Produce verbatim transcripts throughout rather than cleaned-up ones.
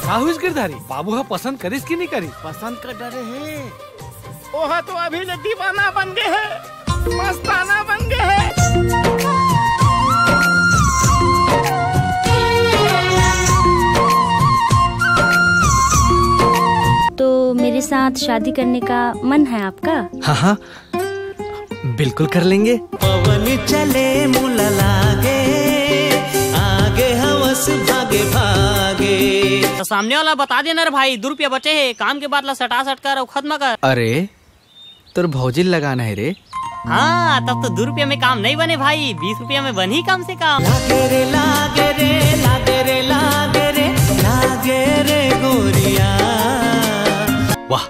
आहुष गिरधारी, बाबू ह पसंद करिस कि नहीं करिस? पसंद कर डरे हे। ओहा तो अभी ले दीवाना बन गे हे, मस्ताना बन गे हे। तो मेरे साथ शादी करने का मन है आपका? हाँ हाँ, बिल्कुल कर लेंगे। पवन चले मुला लागे, आगे हवस भागे भागे। तो सामने वाला बता देना रे भाई, दो रुपया बचे हे, काम के बाद ला सटा सट कर अउ खत्म कर। अरे, तोर भौजी ल लगाना हे रे। हाँ, तब तो दो रुपया में काम नहीं बने भाई, बीस रुपया में बनही कम से कम। लागे रे लागे रे लागे रे लागे रे लागे रे गोरिया। वाह,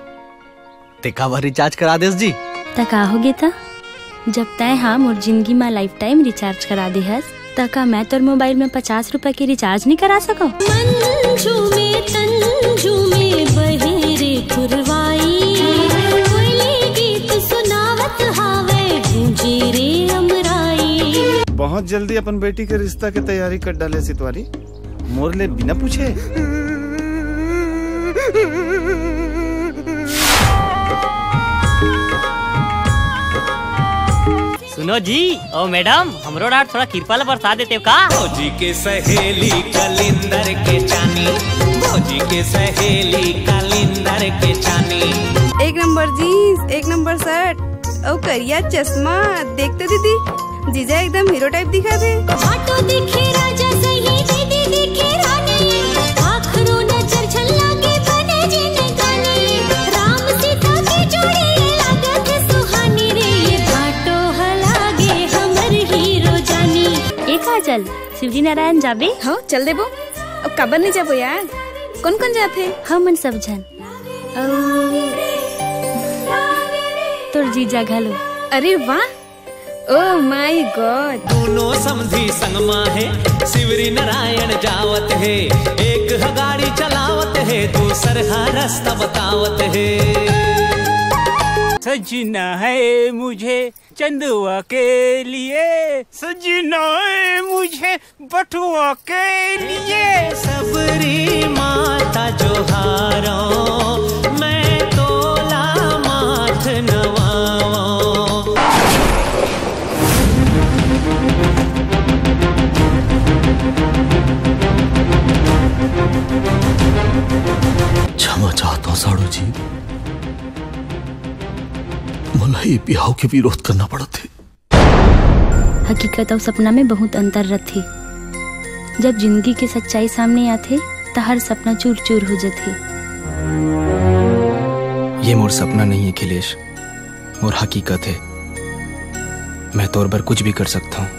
ते काबर रिचार्ज करा देस जी? त का होगे त? जब तैं हा मोर जिंदगी मा लाइफ टाइम रिचार्ज करा दे हस, त का मैं तोर मोबाइल में पचास रुपए के रिचार्ज नहीं करा सकव? मंजू में तंजू में बहे रे पुरवाई, कोयली गीत सुनावत हावे गूंजे रे अमराई। बहुत जल्दी अपन बेटी के रिश्ता के तैयारी कर डाले सितवारी, मोर ले बिना पूछे। सुनो जी, ओ मैडम, हमरो डांट थोड़ा किरपा ला बरसा देते हो का? भौजी के सहेली कलिंदर के चानी, भौजी के सहेली कलिंदर के चानी। एक नंबर जींस, एक नंबर शर्ट, अउ करिया चश्मा। देख तो दीदी, जीजा एकदम हीरो टाइप दिखत हे। भाटो दिखे राजा सही, दीदी दिखे रानी, आखिरो नजर झल्ला के बने जिंदगानी। राम सीता की जोड़ी लागत सुहानी रे, ये भाटो हलागे हमर हीरो जानी। ए काजल, शिवरी नारायण जाबे? हाँ, चल देबो। अब काबर नहीं जाबो यार? कौन कौन जाथे? हमन सब झन। अउ तोर जीजा घलो। अरे वाह, Oh my God। दोनों समधी संग मा हे, शिवरी नारायण जावत हे, एक ह गाड़ी चलावत हे, दूसर ह रास्ता बतावत हे। सजना है मुझे चंदवा के लिए, सजना है मुझे बटुआ के लिए। सबरी माता जोहारो, मैं तोला माथ नवाओ। क्षमा चाहता हूँ साड़ू जी, मोला ये बिहाव के विरोध करना पड़त हे। हकीकत अउ सपना में बहुत अंतर रथे। जब जिंदगी के सच्चाई सामने आथे, त हर सपना चूर चूर हो जथे। ये मोर सपना नहीं है अखिलेश, मोर हकीकत है। मैं तोर बर कुछ भी कर सकता हूँ।